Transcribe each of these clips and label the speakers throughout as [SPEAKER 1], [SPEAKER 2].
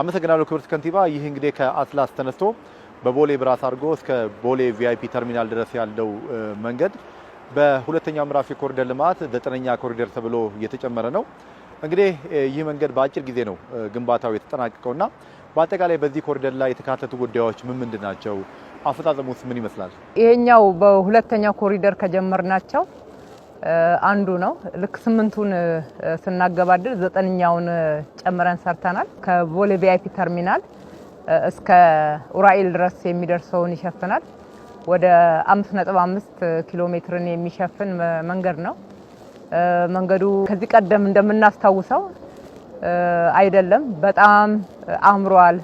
[SPEAKER 1] አመሰግናለሁ ክብርት ከንቲባ። ይህ እንግዲህ ከአትላስ ተነስቶ በቦሌ ብራስ አድርጎ እስከ ቦሌ VIP ተርሚናል ድረስ ያለው መንገድ በሁለተኛው ምዕራፍ የኮሪደር ልማት ዘጠነኛ ኮሪደር ተብሎ እየተጨመረ ነው። እንግዲህ ይህ መንገድ በአጭር ጊዜ ነው ግንባታው የተጠናቀቀውና በአጠቃላይ በዚህ ኮሪደር ላይ የተካተቱ ጉዳዮች ምን ምንድን ናቸው? አፈጻጸሙስ ምን ይመስላል?
[SPEAKER 2] ይሄኛው በሁለተኛው ኮሪደር ከጀመርናቸው አንዱ ነው። ልክ ስምንቱን ስናገባድድ ዘጠነኛውን ጨምረን ሰርተናል። ከቦሌ VIP ተርሚናል እስከ ኡራኤል ድረስ የሚደርሰውን ይሸፍናል። ወደ 5.5 ኪሎ ሜትርን የሚሸፍን መንገድ ነው። መንገዱ ከዚህ ቀደም እንደምናስታውሰው አይደለም፣ በጣም አምሯል።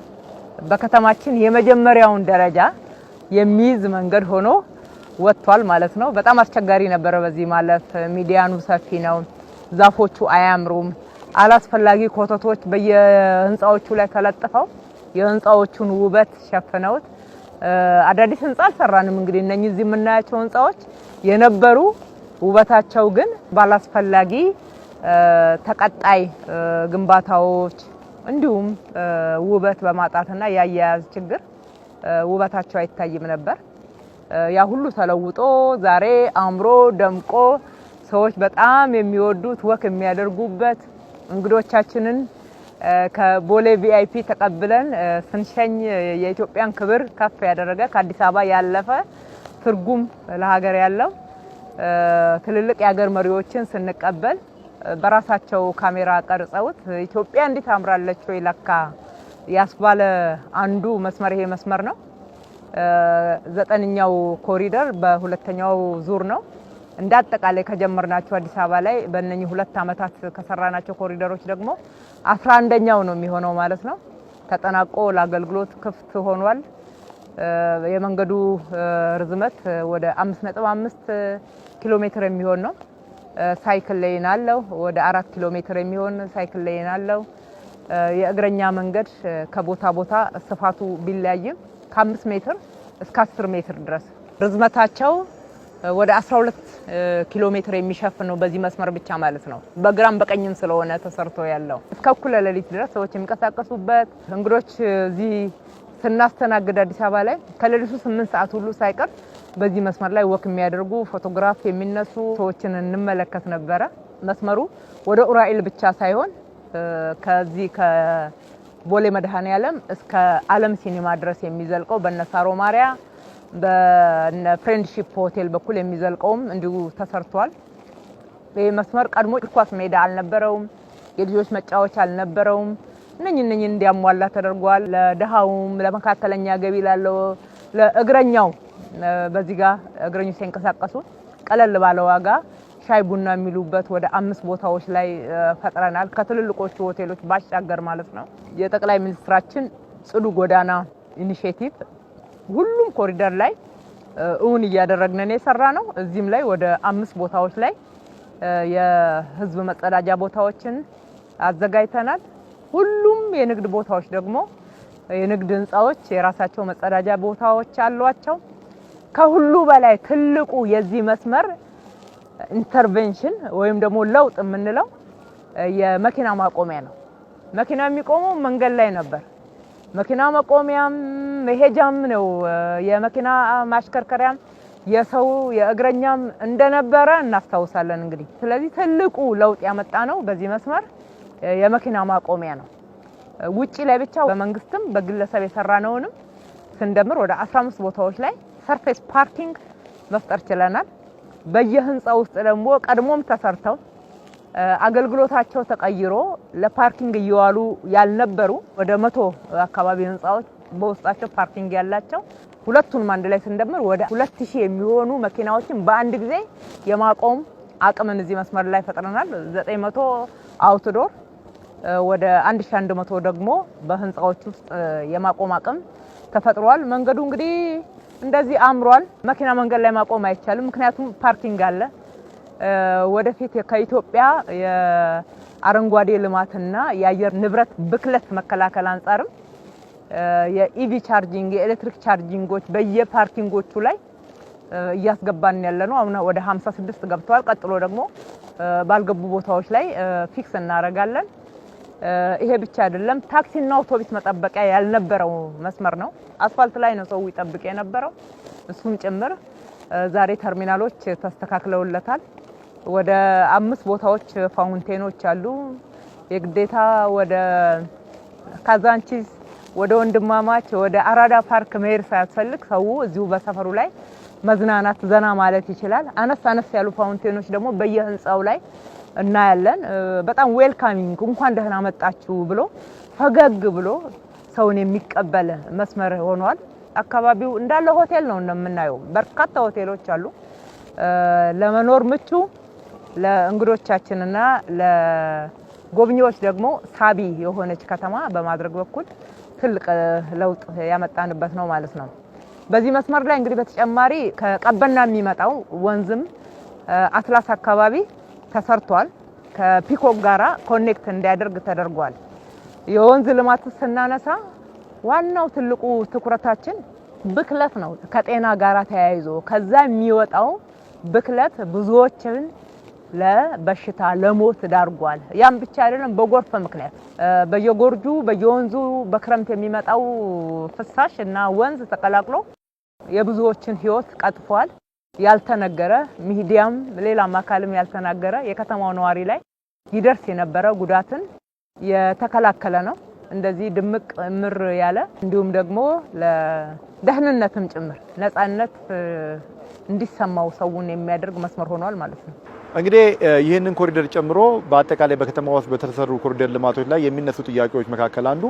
[SPEAKER 2] በከተማችን የመጀመሪያውን ደረጃ የሚይዝ መንገድ ሆኖ ወጥቷል ማለት ነው። በጣም አስቸጋሪ ነበረ በዚህ ማለፍ። Median ኑ ሰፊ ነው፣ ዛፎቹ አያምሩም። አላስፈላጊ ኮተቶች በየህንፃዎቹ ላይ ተለጥፈው የህንፃዎቹን ውበት ሸፍነውት አዳዲስ ህንፃ አልሰራንም። እንግዲህ እነኚህ እዚህ የምናያቸው ህንፃዎች የነበሩ ውበታቸው ግን ባላስፈላጊ ተቀጣይ ግንባታዎች እንዲሁም ውበት በማጣትና የአያያዝ ችግር ውበታቸው አይታይም ነበር። ያ ሁሉ ተለውጦ ዛሬ አምሮ ደምቆ ሰዎች በጣም የሚወዱት፣ walk የሚያደርጉበት፣ እንግዶቻችንን ከቦሌ VIP ተቀብለን ስንሸኝ የኢትዮጵያን ክብር ከፍ ያደረገ፣ ከአዲስ አበባ ያለፈ ትርጉም ለሀገር ያለው፣ ትልልቅ የሀገር መሪዎችን ስንቀበል በራሳቸው ካሜራ ቀርጸውት ኢትዮጵያ እንዴት አምራለች ወይ ለካ ያስባለ አንዱ መስመር ይሄ መስመር ነው። ዘጠነኛው ኮሪደር በሁለተኛው ዙር ነው። እንደ አጠቃላይ ከጀመርናቸው አዲስ አበባ ላይ በእነኚህ 2 ዓመታት ከሰራናቸው ኮሪደሮች ደግሞ 11ኛው ነው የሚሆነው ማለት ነው። ተጠናቆ ለአገልግሎት ክፍት ሆኗል። የመንገዱ ርዝመት ወደ 5.5 ኪሎ ሜትር የሚሆን ነው። Cycle lane አለው። ወደ 4 ኪሎ ሜትር የሚሆን cycle lane አለው። የእግረኛ መንገድ ከቦታ ቦታ ስፋቱ ቢለያይም ከ5 ሜትር እስከ 10 ሜትር ድረስ ርዝመታቸው ወደ 12 ኪሎ ሜትር የሚሸፍን ነው በዚህ መስመር ብቻ ማለት ነው። በግራም በቀኝም ስለሆነ ተሰርቶ ያለው እስከ እኩለ ሌሊት ድረስ ሰዎች የሚንቀሳቀሱበት፣ እንግዶች እዚህ ስናስተናግድ አዲስ አበባ ላይ ከሌሊቱ 8 ሰዓት ሁሉ ሳይቀር በዚህ መስመር ላይ walk የሚያደርጉ፣ ፎቶግራፍ የሚነሱ ሰዎችን እንመለከት ነበረ። መስመሩ ወደ ኡራኤል ብቻ ሳይሆን ከዚህ ከቦሌ መድኃኔዓለም እስከ ዓለም ሲኒማ ድረስ የሚዘልቀው፣ በነሳሮ ማሪያ በነ ፍሬንድሺፕ ሆቴል በኩል የሚዘልቀውም እንዲሁ ተሰርቷል። ይህ መስመር ቀድሞ እግር ኳስ ሜዳ አልነበረውም፣ የልጆች መጫወቻ አልነበረውም። እነኝ እንዲያሟላ ተደርጓል። ለድሃውም፣ ለመካከለኛ ገቢ ላለው፣ ለእግረኛው በዚህ ጋር እግረኞች ሲንቀሳቀሱ ቀለል ባለ ዋጋ ሻይ ቡና የሚሉበት ወደ አምስት ቦታዎች ላይ ፈጥረናል። ከትልልቆቹ ሆቴሎች ባሻገር ማለት ነው። የጠቅላይ ሚኒስትራችን ጽዱ ጎዳና initiative ሁሉም ኮሪደር ላይ እውን እያደረግን የሰራነው። እዚህም ላይ ወደ አምስት ቦታዎች ላይ የህዝብ መጸዳጃ ቦታዎችን አዘጋጅተናል። ሁሉም የንግድ ቦታዎች ደግሞ የንግድ ህንፃዎች የራሳቸው መጸዳጃ ቦታዎች አሏቸው። ከሁሉ በላይ ትልቁ የዚህ መስመር intervention ወይም ደግሞ ለውጥ የምንለው የመኪና ማቆሚያ ነው። መኪና የሚቆመው መንገድ ላይ ነበር። መኪና መቆሚያም መሄጃም ነው። የመኪና ማሽከርከሪያም የሰው የእግረኛም እንደነበረ እናስታውሳለን። እንግዲህ ስለዚህ ትልቁ ለውጥ ያመጣነው በዚህ መስመር የመኪና ማቆሚያ ነው። ውጪ ላይ ብቻ በመንግስትም በግለሰብ የሰራነውንም ስንደምር ወደ 15 ቦታዎች ላይ surface parking መፍጠር ችለናል። በየህንፃ ውስጥ ደግሞ ቀድሞም ተሰርተው አገልግሎታቸው ተቀይሮ ለ parking እየዋሉ ያልነበሩ ወደ 100 አካባቢ ህንፃዎች በውስጣቸው parking ያላቸው ሁለቱንም አንድ ላይ ስንደምር ወደ 2000 የሚሆኑ መኪናዎችን በአንድ ጊዜ የማቆም አቅምን እዚህ መስመር ላይ ፈጥረናል። 900 outdoor፣ ወደ 1100 ደግሞ በህንፃዎች ውስጥ የማቆም አቅም ተፈጥሯል። መንገዱ እንግዲህ እንደዚህ አምሯል። መኪና መንገድ ላይ ማቆም አይቻልም፣ ምክንያቱም parking አለ። ወደፊት ከኢትዮጵያ የአረንጓዴ ልማትና የአየር ንብረት ብክለት መከላከል አንጻርም የ EV charging፣ የኤሌክትሪክ charging ኦች በየ parking ኦቹ ላይ እያስገባን ያለ ነው። አሁን ወደ 56 ገብተዋል። ቀጥሎ ደግሞ ባልገቡ ቦታዎች ላይ fix እናደርጋለን። ይሄ ብቻ አይደለም፣ ታክሲና አውቶቡስ መጠበቂያ ያልነበረው መስመር ነው። አስፋልት ላይ ነው ሰው ይጠብቅ የነበረው፣ እሱም ጭምር ዛሬ ተርሚናሎች ተስተካክለውለታል። ወደ 5 ቦታዎች fountain ኦች አሉ። የግዴታ ወደ ካዛንቺስ፣ ወደ ወንድማማች፣ ወደ አራዳ ፓርክ መሄድ ሳያስፈልግ ሰው እዚሁ በሰፈሩ ላይ መዝናናት ዘና ማለት ይችላል። አነስ አነስ ያሉ fountain ኦች ደግሞ በየህንፃው ላይ እናያለን። በጣም welcoming፣ እንኳን ደህና መጣችሁ ብሎ ፈገግ ብሎ ሰውን የሚቀበል መስመር ሆኗል። አካባቢው እንዳለ ሆቴል ነው እንደምናየው፣ በርካታ ሆቴሎች አሉ። ለመኖር ምቹ፣ ለእንግዶቻችንና ለጎብኚዎች ደግሞ ሳቢ የሆነች ከተማ በማድረግ በኩል ትልቅ ለውጥ ያመጣንበት ነው ማለት ነው። በዚህ መስመር ላይ እንግዲህ በተጨማሪ ከቀበና የሚመጣው ወንዝም አትላስ አካባቢ ተሰርቷል። ከፒኮክ ጋራ connect እንዲያደርግ ተደርጓል። የወንዝ ልማት ስናነሳ ዋናው ትልቁ ትኩረታችን ብክለት ነው። ከጤና ጋራ ተያይዞ ከዛ የሚወጣው ብክለት ብዙዎችን ለበሽታ ለሞት ዳርጓል። ያም ብቻ አይደለም፣ በጎርፍ ምክንያት በየ gorge ኡ በየወንዙ በክረምት የሚመጣው ፍሳሽ እና ወንዝ ተቀላቅሎ የብዙዎችን ሕይወት ቀጥፏል። ያልተነገረ፣ ሚዲያም ሌላም አካልም ያልተናገረ የከተማው ነዋሪ ላይ ይደርስ የነበረ ጉዳትን የተከላከለ ነው። እንደዚህ ድምቅ ምር ያለ እንዲሁም ደግሞ ለደህንነትም ጭምር ነፃነት እንዲሰማው ሰውን የሚያደርግ መስመር ሆኗል ማለት ነው።
[SPEAKER 1] እንግዲህ ይህንን ኮሪደር ጨምሮ በአጠቃላይ በከተማ ውስጥ በተሰሩ ኮሪደር ልማቶች ላይ የሚነሱ ጥያቄዎች መካከል አንዱ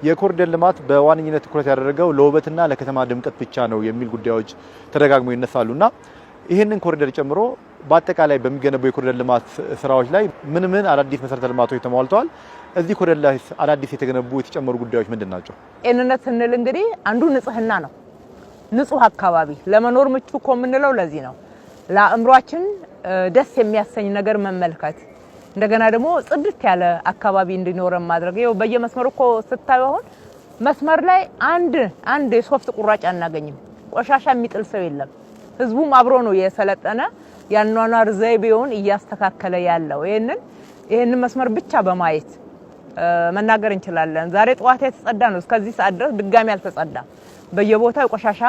[SPEAKER 1] የኮሪደር ልማት በዋነኝነት ትኩረት ያደረገው ለውበትና ለከተማ ድምቀት ብቻ ነው የሚል ጉዳዮች ተደጋግሞ ይነሳሉና ይህንን ኮሪደር ጨምሮ በአጠቃላይ በሚገነቡ የኮሪደር ልማት ስራዎች ላይ ምን ምን አዳዲስ መሰረተ ልማቶች ተሟልተዋል? እዚህ ኮሪደር ላይ አዳዲስ የተገነቡ የተጨመሩ ጉዳዮች ምንድን ናቸው?
[SPEAKER 2] ጤንነት ስንል እንግዲህ አንዱ ንጽህና ነው። ንጹህ አካባቢ ለመኖር ምቹ እኮ የምንለው ለዚህ ነው። ለአእምሯችን ደስ የሚያሰኝ ነገር መመልከት፣ እንደገና ደግሞ ጽድት ያለ አካባቢ እንዲኖረን ማድረግ። ይኸው በየመስመሩ እኮ ስታዩ አሁን መስመር ላይ አንድ አንድ የሶፍት ቁራጭ አናገኝም። ቆሻሻ የሚጥል ሰው የለም። ህዝቡም አብሮ ነው የሰለጠነ ያኗኗር ዘይቤውን እያስተካከለ ያለው። ይሄንን መስመር ብቻ በማየት መናገር እንችላለን። ዛሬ ጠዋት የተጸዳ ነው፣ እስከዚህ ሰዓት ድረስ ድጋሚ አልተጸዳም። በየቦታው የቆሻሻ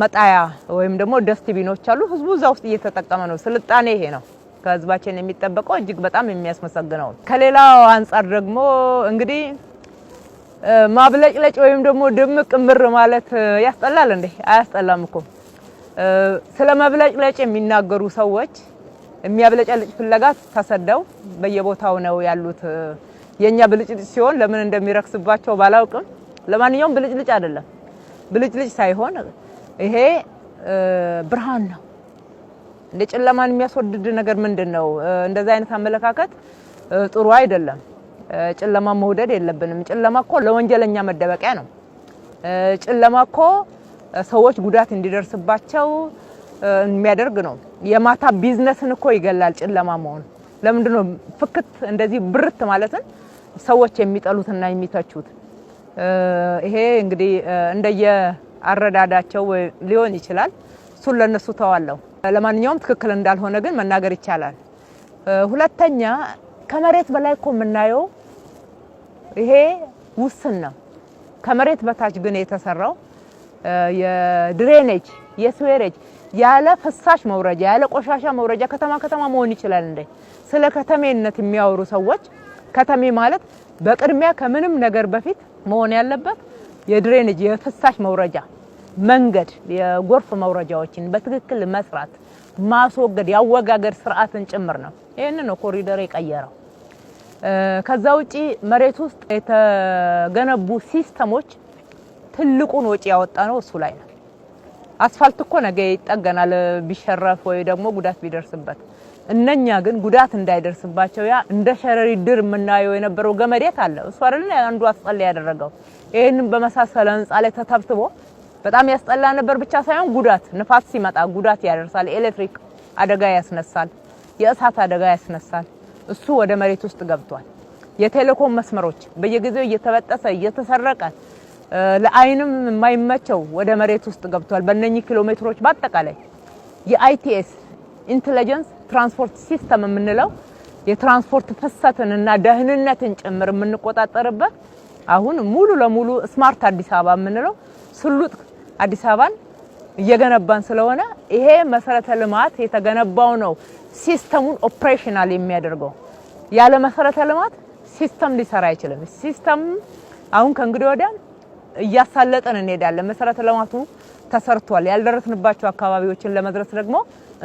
[SPEAKER 2] መጣያ ወይም ደግሞ dustbin ኦች አሉ። ህዝቡ እዛ ውስጥ እየተጠቀመ ነው። ስልጣኔ ይሄ ነው ከህዝባችን የሚጠበቀው፣ እጅግ በጣም የሚያስመሰግነው። ከሌላው አንጻር ደግሞ እንግዲህ ማብለጭለጭ ወይም ደግሞ ድምቅ ምር ማለት ያስጠላል እንዴ? አያስጠላም እኮ። ስለ መብለጭለጭ የሚናገሩ ሰዎች የሚያብለጨልጭ ፍለጋ ተሰደው በየቦታው ነው ያሉት። የኛ ብልጭልጭ ሲሆን ለምን እንደሚረክስባቸው ባላውቅም፣ ለማንኛውም ብልጭልጭ አይደለም። ብልጭልጭ ሳይሆን ይሄ ብርሃን ነው። እንደ ጨለማን የሚያስወድድ ነገር ምንድን ነው? እንደዚህ አይነት አመለካከት ጥሩ አይደለም። ጨለማ መውደድ የለብንም። ጨለማ እኮ ለወንጀለኛ መደበቂያ ነው። ጨለማ እኮ ሰዎች ጉዳት እንዲደርስባቸው የሚያደርግ ነው። የማታ ቢዝነስን እኮ ይገላል ጨለማ መሆን። ለምንድን ነው ፍክት እንደዚህ ብርት ማለትን ሰዎች የሚጠሉትና የሚተቹት? ይሄ እንግዲህ እንደየ አረዳዳቸው ሊሆን ይችላል። እሱን ለነሱ ተዋለው። ለማንኛውም ትክክል እንዳልሆነ ግን መናገር ይቻላል። ሁለተኛ ከመሬት በላይ እኮ የምናየው ይሄ ውስን ነው። ከመሬት በታች ግን የተሰራው የ drainage፣ የ sewerage፣ ያለ ፍሳሽ መውረጃ ያለ ቆሻሻ መውረጃ ከተማ ከተማ መሆን ይችላል እንዴ? ስለ ከተሜነት የሚያወሩ ሰዎች ከተሜ ማለት በቅድሚያ ከምንም ነገር በፊት መሆን ያለበት የ drainage፣ የፍሳሽ መውረጃ መንገድ፣ የጎርፍ መውረጃዎችን በትክክል መስራት፣ ማስወገድ፣ ያወጋገድ ስርዓትን ጭምር ነው። ይህንን ነው ኮሪደር የቀየረው። ከዛ ውጪ መሬት ውስጥ የተገነቡ system ኦች ትልቁን ወጪ ያወጣ ነው እሱ ላይ ነው። አስፋልት እኮ ነገ ይጠገናል ቢሸረፍ ወይ ደግሞ ጉዳት ቢደርስበት። እነኛ ግን ጉዳት እንዳይደርስባቸው ያ እንደ ሸረሪት ድር የምናየው የነበረው ገመዴት አለ፣ እሱ አይደል አንዱ አስጠላ ያደረገው። ይህንን በመሳሰለ ህንፃ ላይ ተተብትቦ በጣም ያስጠላ ነበር ብቻ ሳይሆን ጉዳት፣ ንፋስ ሲመጣ ጉዳት ያደርሳል። ኤሌክትሪክ አደጋ ያስነሳል፣ የእሳት አደጋ ያስነሳል። እሱ ወደ መሬት ውስጥ ገብቷል። የቴሌኮም መስመሮች በየጊዜው እየተበጠሰ እየተሰረቀ ለአይንም የማይመቸው ወደ መሬት ውስጥ ገብቷል። በእነኚህ ኪሎ ሜትሮች በአጠቃላይ የ ITS፣ intelligence transport system የምንለው የትራንስፖርት ፍሰትን እና ደህንነትን ጭምር የምንቆጣጠርበት፣ አሁን ሙሉ ለሙሉ smart አዲስ አበባ የምንለው ስሉጥ አዲስ አበባን እየገነባን ስለሆነ ይሄ መሰረተ ልማት የተገነባው ነው system ኡን operational የሚያደርገው። ያለ መሰረተ ልማት system ሊሰራ አይችልም። System አሁን ከእንግዲህ ወዲያ እያሳለጠን እንሄዳለን። መሰረተ ልማቱ ተሰርቷል። ያልደረስንባቸው አካባቢዎችን ለመድረስ ደግሞ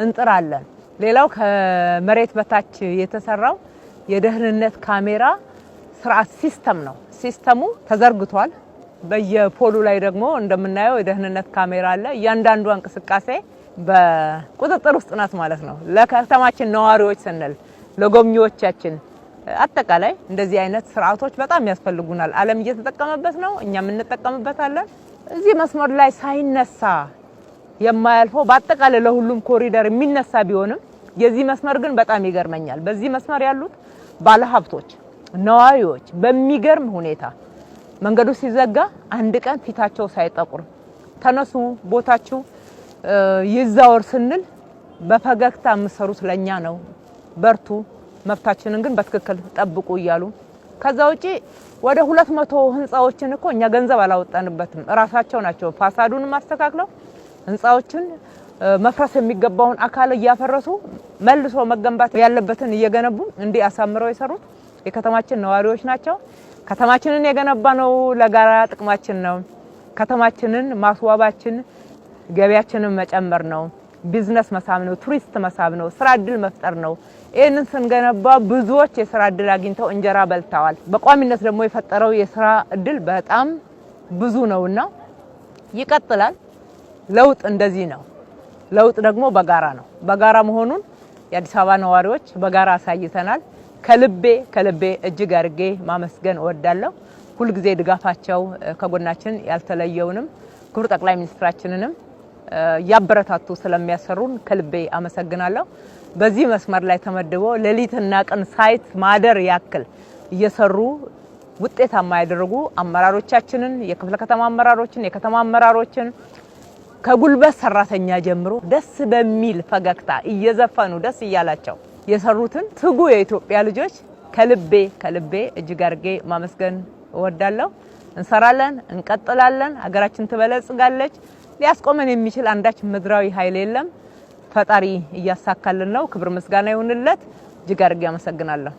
[SPEAKER 2] እንጥራለን። ሌላው ከመሬት በታች የተሰራው የደህንነት ካሜራ ስርዓት system ነው። System ኡ ተዘርግቷል። በየ pole ኡ ላይ ደግሞ እንደምናየው የደህንነት ካሜራ አለ። እያንዳንዷ እንቅስቃሴ በቁጥጥር ውስጥ ናት ማለት ነው። ለከተማችን ነዋሪዎች ስንል፣ ለጎብኚዎቻችን አጠቃላይ እንደዚህ አይነት ስርዓቶች በጣም ያስፈልጉናል። ዓለም እየተጠቀመበት ነው፣ እኛም እንጠቀምበታለን። እዚህ መስመር ላይ ሳይነሳ የማያልፈው በአጠቃላይ ለሁሉም ኮሪደር የሚነሳ ቢሆንም የዚህ መስመር ግን በጣም ይገርመኛል። በዚህ መስመር ያሉት ባለሀብቶች፣ ነዋሪዎች በሚገርም ሁኔታ መንገዱ ሲዘጋ አንድ ቀን ፊታቸው ሳይጠቁር፣ ተነሱ ቦታችሁ ይዛወር ስንል በፈገግታ የምትሰሩት ለኛ ነው፣ በርቱ፣ መብታችንን ግን በትክክል ጠብቁ እያሉ። ከዛ ውጪ ወደ 200 ህንፃዎችን እኮ እኛ ገንዘብ አላወጣንበትም። እራሳቸው ናቸው facade ኡን አስተካክለው ህንፃዎችን መፍረስ የሚገባውን አካል እያፈረሱ መልሶ መገንባት ያለበትን እየገነቡ እንዲህ አሳምረው የሰሩት የከተማችን ነዋሪዎች ናቸው። ከተማችንን የገነባነው ለጋራ ጥቅማችን ነው። ከተማችንን ማስዋባችን ገቢያችንን መጨመር ነው። ቢዝነስ መሳብ ነው። ቱሪስት መሳብ ነው። ስራ እድል መፍጠር ነው። ይህንን ስንገነባ ብዙዎች የስራ እድል አግኝተው እንጀራ በልተዋል። በቋሚነት ደግሞ የፈጠረው የስራ እድል በጣም ብዙ ነውና ይቀጥላል። ለውጥ እንደዚህ ነው። ለውጥ ደግሞ በጋራ ነው። በጋራ መሆኑን የአዲስ አበባ ነዋሪዎች በጋራ አሳይተናል። ከልቤ ከልቤ እጅግ አድርጌ ማመስገን እወዳለሁ። ሁልጊዜ ድጋፋቸው ከጎናችን ያልተለየውንም ክቡር ጠቅላይ ሚኒስትራችንንም እያበረታቱ ስለሚያሰሩን ከልቤ አመሰግናለሁ። በዚህ መስመር ላይ ተመድቦ ሌሊትና ቀን site ማደር ያክል እየሰሩ ውጤታማ ያደረጉ አመራሮቻችንን፣ የክፍለ ከተማ አመራሮችን፣ የከተማ አመራሮችን ከጉልበት ሰራተኛ ጀምሮ ደስ በሚል ፈገግታ እየዘፈኑ ደስ እያላቸው የሰሩትን ትጉ የኢትዮጵያ ልጆች ከልቤ ከልቤ እጅግ አድርጌ ማመስገን እወዳለሁ። እንሰራለን፣ እንቀጥላለን። ሀገራችን ትበለጽጋለች። ሊያስቆመን የሚችል አንዳች ምድራዊ ኃይል የለም። ፈጣሪ እያሳካልን ነው። ክብር ምስጋና ይሁንለት። እጅግ አድርጌ አመሰግናለሁ።